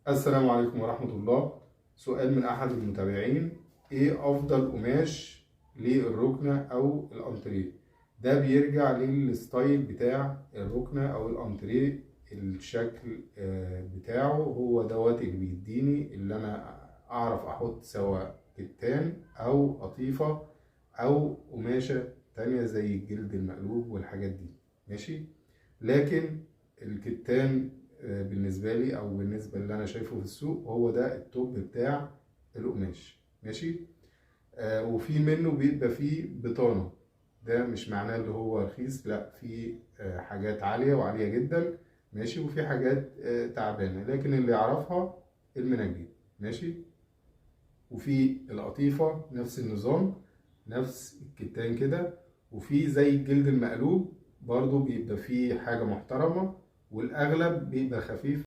السلام عليكم ورحمة الله. سؤال من أحد المتابعين: إيه أفضل قماش للركنة أو الأنتريه؟ ده بيرجع لل style بتاع الركنة أو الأنتريه، الشكل بتاعه هو دوت اللي بيديني اللي أنا أعرف أحط سواء كتان أو قطيفة أو قماشة تانية زي الجلد المقلوب والحاجات دي، ماشي. لكن الكتان بالنسبة لي أو بالنسبة اللي أنا شايفه في السوق هو ده ال top بتاع القماش، ماشي. وفي منه بيبقى فيه بطانة، ده مش معناه اللي هو رخيص، لا، في حاجات عالية وعالية جدا، ماشي، وفي حاجات تعبانة، لكن اللي يعرفها المنجد، ماشي. وفي القطيفة نفس النظام، نفس الكتان كده، وفي زي الجلد المقلوب برضو بيبقى فيه حاجة محترمة، والأغلب بيبقى خفيف.